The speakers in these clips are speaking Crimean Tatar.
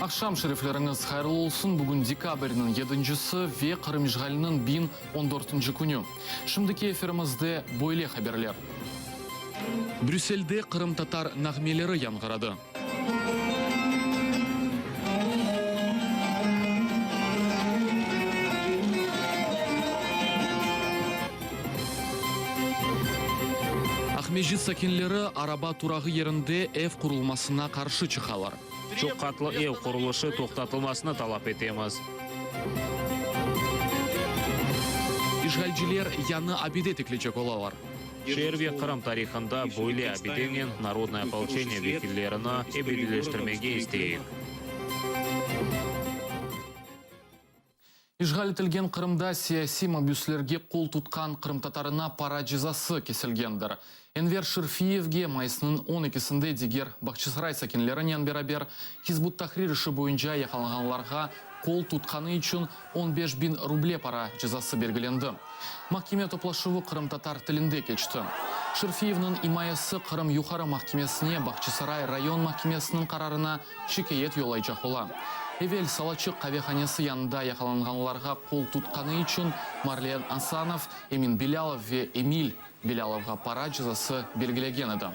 Aqşam şerifleriñiz hayırlı olsun, bugün dekabrniñ yedincisi ve Qırım işğaliniñ 1014-nci künü. Şimdiki efirimizde böyle haberler. Brüsselde qırımtatar nağmeleri yañğıradı. Aqmescit sakinleri araba turağı yerinde ev qurulmasına qarşı çıqalar. Çoq qatlı ev qurulışı toqtatılmasını talap etemiz. İşğalciler yañı abide tiklecek olalar. Şeer ve Qırım tarihında böyle abidenen Narodnoye opolçeniye vekillerini ebediyleştirmege isteyik. İşğal etilgen Qırımda siyasiy mabüslerge qol tutqan qırımtatarına para cezası kesilgendir. Enver Şirfiyevge mayısnıñ on ekisinde diger Bağçasaray sakinlerinen beraber Hizb ut-Tahrir işi boyunca yaqalanğanlarğa qol tutqanı içün 15 biñ ruble para cezası belgilendi. Mahkeme toplaşuvı qırımtatar tilinde keçti. Şirfiyevniñ imayesi Qırım Yuqarı mahkemesine Bağçasaray rayon mahkemesiniñ qararına şikâyet yollaycaq ola. Evel Salaçıq qavehanesi yanında yaqalanğanlarğa qol tutqanı içün Marlen Asanov, Emin Bilâlov ve Emil Bilâlovğa para cezası belgilegen edi.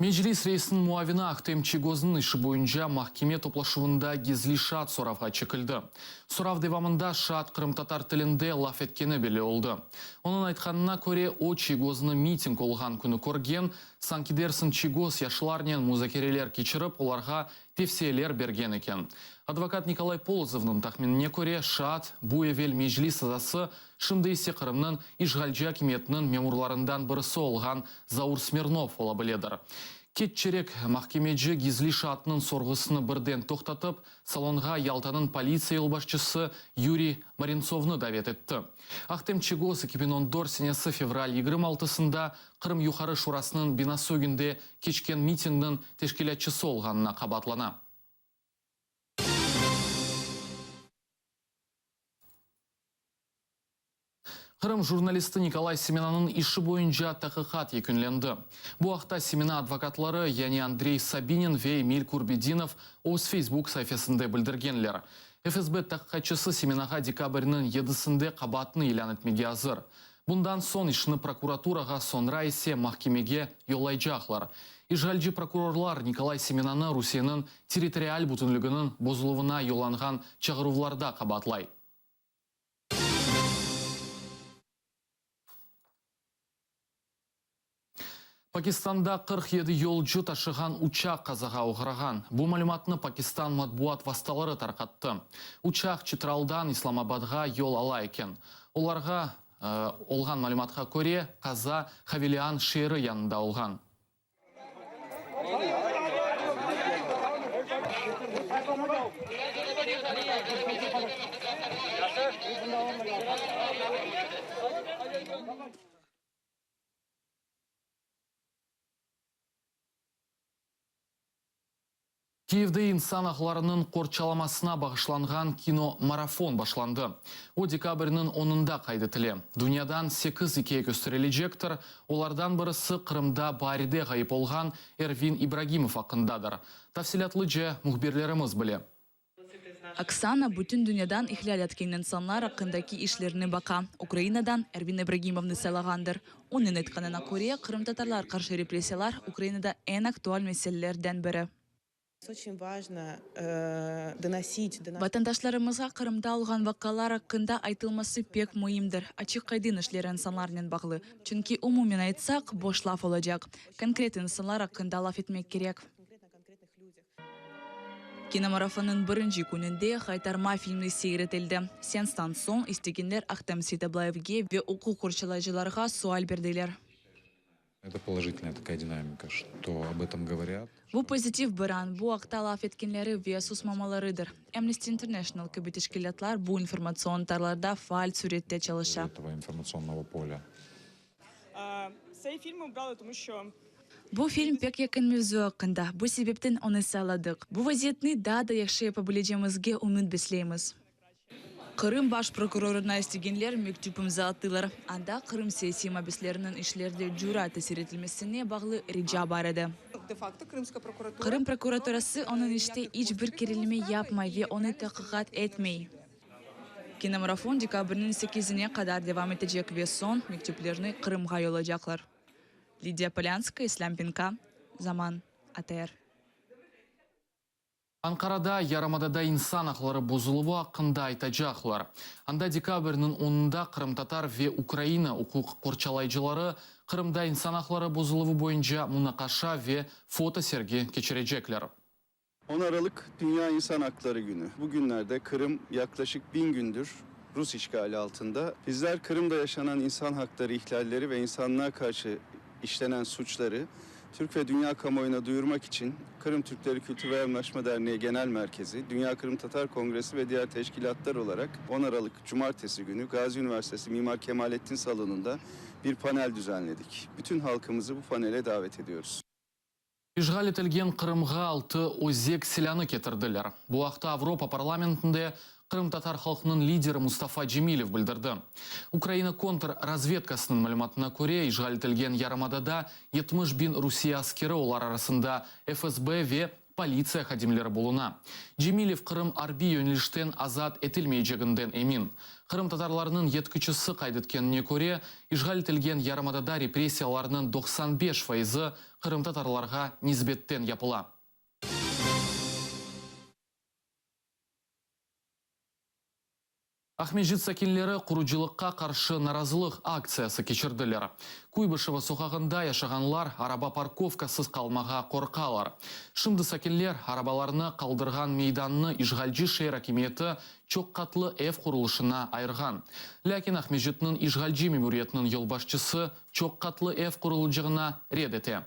Meclis reisiniñ muavini Ahtem Çiygoznıñ işi boyunca mahkeme toplaşuvında gizli şaat soravğa çekildi. Sorav devamında şaat qırımtatar tilinde laf etkeni belli oldı. Onıñ aytqanına köre, o, Çiygoznı miting olğan künü körgen, sanki dersiñ Çiygoz yaşlarnen muzakereler keçirip, olarğa tevsiyeler bergen eken. Advokat Nikolay Polozovnıñ tahminine köre, şaat, bu evel Meclis azası, şimdi ise Qırımnıñ işğalci akimiyetiniñ memurlarından birisi olğan Zaur Smirnov ola biledir. Keççerek mahkemeci gizli şaatnıñ sorğusını birden toqtatıp, salonğa Yaltanıñ politsiya yolbaşçısı Yuriy Morentsovnı davet etti. Ahtem Çiygoz 2014 senesi fevral 26-sında Qırım Yuqarı Şurasınıñ binası ögünde keçken mitingniñ teşkilâtçısı olğanına qabaatlana. Qırım jurnalisti Nikolay Semenanıñ işi boyunca taqiqat yekünlendi. Bu aqta Semena advokatları, yani Andrey Sabinin ve Emil Kurbedinov öz Facebook saifesinde bildirgenler. FSB taqiqatçısı Semenağa dekabrniñ yedisinde qabaatını ilân etmege azır. Bundan soñ işni prokuraturağa, soñra ise mahkemege yollaycaqlar. İşğalci prokurorlar Nikolay Semenanı Rusiyeniñ territorial bütünliginiñ bozuluvına yollanğan çağıruvlarda qabaatlay. Pakistanda 47 yolcu taşığan uçaq qazağa oğrağan. Bu malümatnı Pakistan matbuat vastaları tarqattı. Uçaq Çitraldan İslamabadğa yol ala eken. Olarğa olğan malümatqa köre, qaza Havelian şeeri yanında olğan. Kiyevde insan aqlarınıñ qorçalamasına bağışlanğan kino-marafon başlandı. O, dekabrniñ onunda qayd etile. Dünyadan sekiz ikâye kösterilecektir, olardan birisi Qırımda baarde ğayıp olğan Ervin İbragimov aqqındadır. Tafsilâtlıca mühbirlerimiz bile. Oksana, bütün dünyadan ihlâl etken insanlar aqqındaki işlerni baqa. Ukrainadan Ervin İbragimovnı saylağandır. Onıñ aytqanına köre, qırımtatarlar qarşı repressiyalar Ukrainada eñ aktual meselelerden biri. Vatandaşlarımızğa Qırımda olğan vaqialar aqqında aytılması pek müimdir. Açıq-aydın işler insanlarnen bağlı. Çünki umumen aytsaq, boş laf olacaq. Konkret insanlar aqqında laf etmek kerek. Kinomarafonnıñ birinci kününde Haytarma filmi seyir etildi. Seanstan soñ istegenler Ahtem Seytablayevge ve uquq qorçalayıcılarğa sual berdiler. Bu pozitiv bir an, bu aqta laf etkenleri ve susmamalarıdır. Amnesty International kibi teşkilâtlar bu informatsion tarlarda faal sürette çalışa. Bu film pek yaqın mevzu aqqında, bu sebepten onı sayladıq. Bu vaziyetni daa da yahşı yapa bilecegimizge ümüt besleymiz. Qırım baş prokurorına istegenler mektüp imzalattılar. Anda Qırım siyasiy mabüsleriniñ işlerde cura tesir etilmesine bağlı rica bar edi. Qırım prokuraturası onıñ işte iç bir kerilme yapmay ve onı tahqiqat etmey. Kinomarafon dekabrniñ sekizine qadar devam etecek ve soñ mektüplerni Qırımğa yollaycaqlar. Lidiya Polânskaya, İslâm Pinka, Zaman, ATR. Ankarada yarımadada insan aqları bozuluvı aqqında aytacaqlar. Anda dekabrniñ onunda qırımtatar ve Ukraina uquq qorçalayıcıları Qırımda insan aqları bozuluvı boyunca munaqaşa ve fotosergi keçirecekler. On Aralık Dünya İnsan Hakları Günü. Bugünlerde Kırım yaklaşık 1000 gündür Rus işgali altında. Bizler Kırımda yaşanan insan hakları ihlalleri ve insanlığa karşı işlenen suçları Türk ve dünya kamuoyuna duyurmak içün Kırım Türkleri Kültür ve Yardımlaşma Derneği Genel Merkezi, Dünya Kırım Tatar Kongresi ve diğer teşkilatlar olarak 10 Aralık Cumartesi günü Gazi Üniversitesi Mimar Kemalettin Salonu'nda bir panel düzenledik. Bütün halkımızı bu panele davet ediyoruz. İşğal etilgen Qırımğa altı özek silânı ketirdiler. Bu aqta Avropa parlamentinde qırımtatar halqınıñ lideri Mustafa Cemilev bildirdi. Ukraina kontrrazvedkasınıñ malümatına köre, işğal etilgen yarımadada 70 biñ Rusiye askeri, olar arasında FSB ve politsiya hadimleri buluna. Cemilev Qırım arbiy yönelişten azat etilmeyceginden emin. Qırımtatarlarnıñ yetkiçisi qayd etkenine köre, işğal etilgen yarımadada repressiyalarnıñ 95 faizi qırımtatarlarğa nisbetten yapıla. Aqmescit sakinleri qurucılıqqa qarşı narazılıq aktsiyası keçirdiler. Kuybışeva soqağında yaşağanlar araba parkovkasız qalmağa qorqalar. Şimdi sakinler arabalarını qaldırğan meydannı işğalci şeer akimiyeti çoq qatlı ev qurulışına ayırğan. Lâkin Aqmescitniñ işğalci memuriyetiniñ yolbaşçısı çoq qatlı ev qurulıcığına red ete.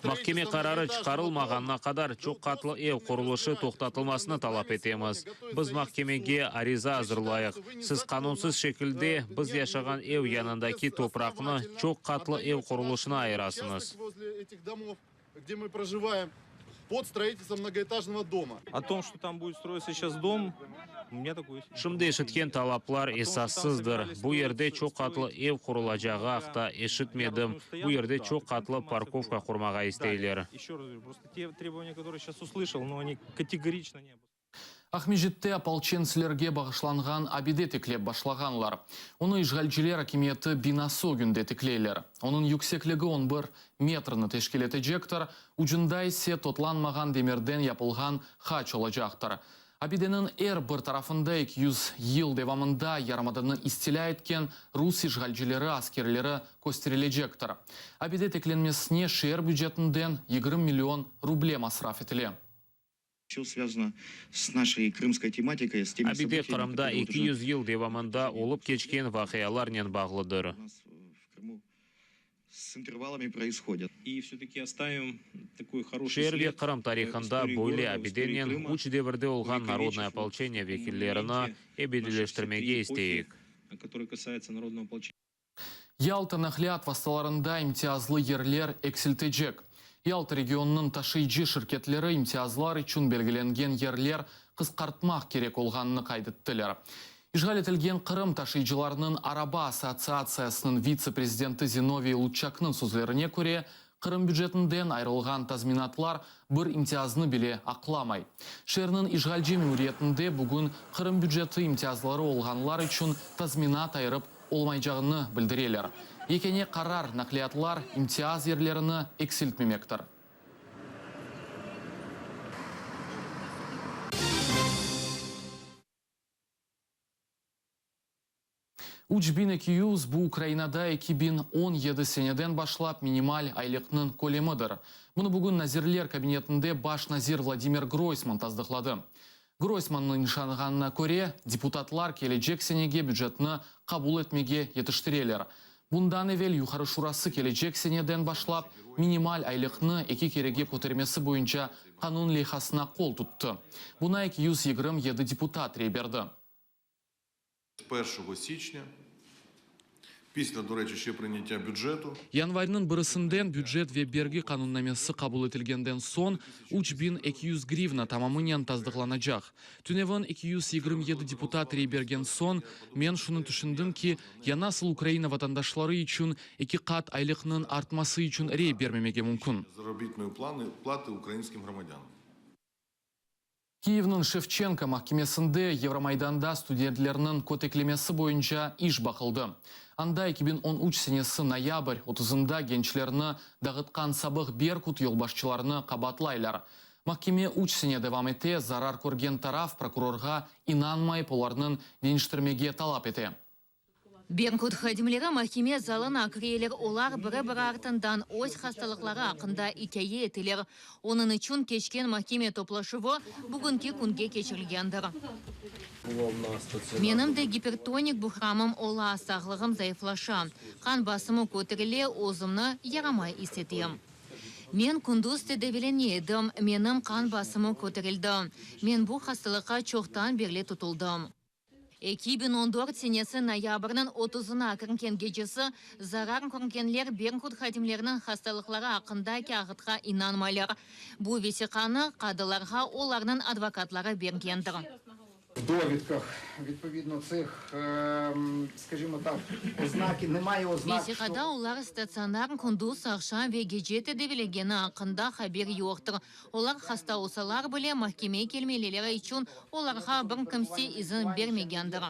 Mahkeme qararı çıqarılmağanına qadar çoq qatlı ev qurulışı toqtatılmasını talap etemiz. Biz mahkemege ariza azırlayıq. Siz qanunsız şekilde biz yaşağan ev yanındaki topraqnı çoq qatlı ev qurulışına ayırasıñız. Şimdi eşitken talaplar esassızdır. Bu yerde çoq qatlı ev qurulacağı aqta eşitmedim. Bu yerde çoq qatlı parkovka qurmağa isteyler. Aqmescitte opolçentslerge bağışlanğan abide tiklep başlağanlar. Onı işğalciler akimiyeti binası ögünde tikleyler. Onıñ yüksekligi on bir metrni teşkil etecektir, ucunda ise totlanmağan demirden yapılğan haç olacaqtır. Abideniñ er bir tarafında 200 yıl devamında yarımadanı istilâ etken rus işğalcileri askerleri kösterilecektir. Abide tiklenmesine şeer bücetinden 20 million ruble masraf etile. Abide Qırımda 200 yıl devamında olıp keçken vaqialarnen bağlıdır. Şeer ve Qırım tarihında böyle abidenen üç devirde olğan narodnoye opolçeniye vekillerini ebediyleştirmege isteyik. Yalta naqliyat vastalarında imtiyazlı yerler eksiltecek. Yalta regionınıñ taşıyıcı şirketleri imtiyazlar içün belgilengen yerler qısqartmaq kerek olğanını qayd ettiler. İşğal etilgen Qırım taşıyıcılarınıñ araba assotsiatsiyasınıñ vitse-prezidenti Zinoviy Lutçaknıñ sözlerine köre, Qırım bücetinden ayırılğan tazminatlar bir imtiyaznı bile aqlamay. Şeerniñ işğalci memuriyetinde bugün Qırım büceti imtiyazları olğanlar içün tazminat ayırıp olmaycağını bildireler. Yekâne qarar, naqliyatlar imtiyaz yerlerini eksiltmemektir. 3200, bu Ukrainada 2017 seneden başlap minimal aylıqnıñ kölemidir. Bunı bugün Nazirler Kabinetinde baş nazir Vladimir Groysman tasdıqladı. Groysmannıñ nişanğanına köre, deputatlar kelecek senege bücetni qabul etmege yetiştireler. Bundan evel Yuqarı Şurası kelecek seneden başlap minimal aylıqnı eki kerege kötermesi boyunca qanun leyhasına qol tuttı. Buna 227 deputat rey berdi. Після, до речі, ще прийняття бюджету. Yanvarniñ birisinden bücet ve bergi qanunnamesi qabul etilgenden soñ 3200 grivna tamamınen tasdıqlanacaq. Tünevin 227 deputat rey bergen soñ men şunı tüşündim ki, ya nasıl Ukraina vatandaşları içün eki qat aylıqnıñ artması içün rey bermemege mümkün? Заробітної плати українським громадянам. Kiyevniñ Şevçenko mahkemesinde Yevromaydanda studentlerniñ köteklemesi boyunca iş baqıldı. Anda 2013 senesi noyabr otuzında gençlerni dağıtqan sabıq Berkut yolbaşçılarını qabaatlaylar. Mahkeme üç sene devam ete, zarar körgen taraf prokurorğa inanmayıp olarnıñ deñiştirmege talap ete. Berkut hadimleri mahkeme zalına kireler, olar biri-biri artından öz hastalıqları aqqında ikâye eteler. Onıñ içün keçken mahkeme toplaşuvı bugünki künge keçirilgendir. Menim de gipertonik buhramım ola, sağlığım zayıflaşa, qan basımı köterile, özümni yaramay is etem. Men kündüz tedavilene edim, menim qan basımı köterildi. Men bu hastalıqqa çoqtan berli tutuldım. 2014 senesi noyabrniñ otuzına kirgen gecesi zarar körgenler Berkut hadimleriniñ hastalıqları aqqında kâğıtqa inanmaylar. Bu vesiqanı qadılarğa olarnıñ advokatları bergendir. В довідках, відповідно, цих, скажімо так, ознаки, немає ознак, що... Vesiqada olar statsionar kündüz, aqşam ve gece tedavilegeni aqqında haber yoqtır. Olar hasta olsalar bile, mahkeme kelmelileri içün olarğa bir kimse izin bermegendir.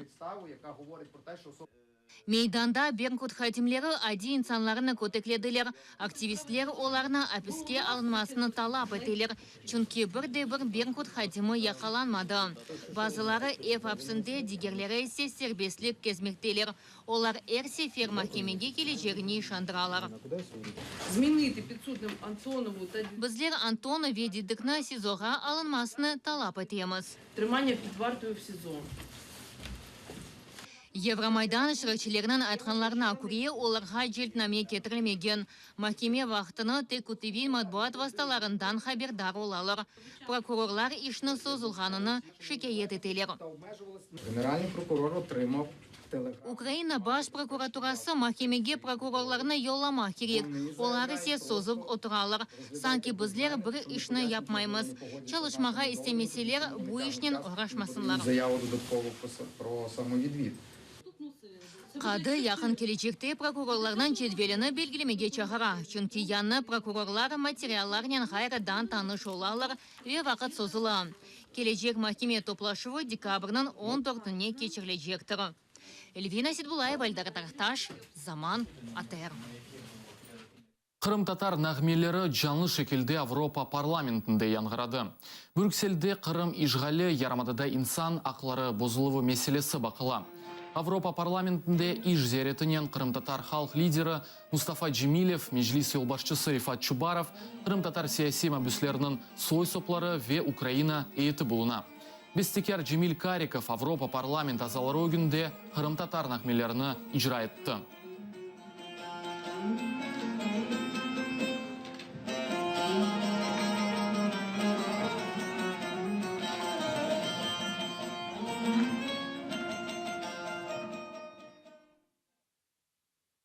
Meydanda Berkut hadimleri adiy insanlarnı köteklediler. Aktivistler olarnı apiske alınmasını talap eteler, çünki bir de bir Berkut hadimi yaqalanmadı. Bazıları ev apsinde, digerleri ise serbestlik kezmekteler. Olar er sefer mahkemege kelecegine işandıralar. Змінити підсудним Антонову та Bizler Antonov ve Didikni SİZOğa alınmasını talap etemiz. тримання під вартою в СІЗО. Yevromaydan iştirakçileriniñ aytqanlarına köre, olarğa celpname ketirilmegen. Mahkeme vaqtını tek kütleviy matbuat vastalarından haberdar olalar. Prokurorlar işniñ sozulğanını şikâyet eteler. Генеральний прокурор отримав телеграм. Ukraina Baş prokuraturası mahkemege prokurorlarnı yollamaq kerek, olar ise sozıp oturalar. Sanki bizler bir işni yapmaymız. Çalışmağa istemeseler, bu işnen oğraşmasınlar. Заяву додаткову про с- про самовідвід. Qadı yaqın kelecekte prokurorlarnıñ cedvelini belgilemege çağıra, çünki yañı prokurorlar materiallarnen ğayrıdan tanış olalar ve vaqıt sozula. Kelecek mahkeme toplaşuvı dekabrniñ on dörtüne keçirilecektir. Elvina Seitbullayeva, Eldar Tartaş, Zaman, ATR. Qırımtatar nağmeleri canlı şekilde Avropa parlamentinde yañğıradı. Brükselde Qırım işğali, yarımadada insan aqları bozuluvı meselesi baqıla. Avropa parlamentinde iş ziyaretinen qırımtatar halq lideri Mustafa Cemilev, Meclis yolbaşçısı Refat Çubarov, qırımtatar siyasiy mabüsleriniñ soy-sopları ve Ukraina eyeti buluna. Bestekâr Cemil Karikov Avropa parlament azaları ögünde qırımtatar nağmelerini icra etti.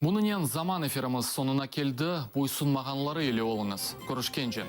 Bunınen Zaman efirimiz soñuna keldi. Boysunmağanları ile oluñız. Körüşkence.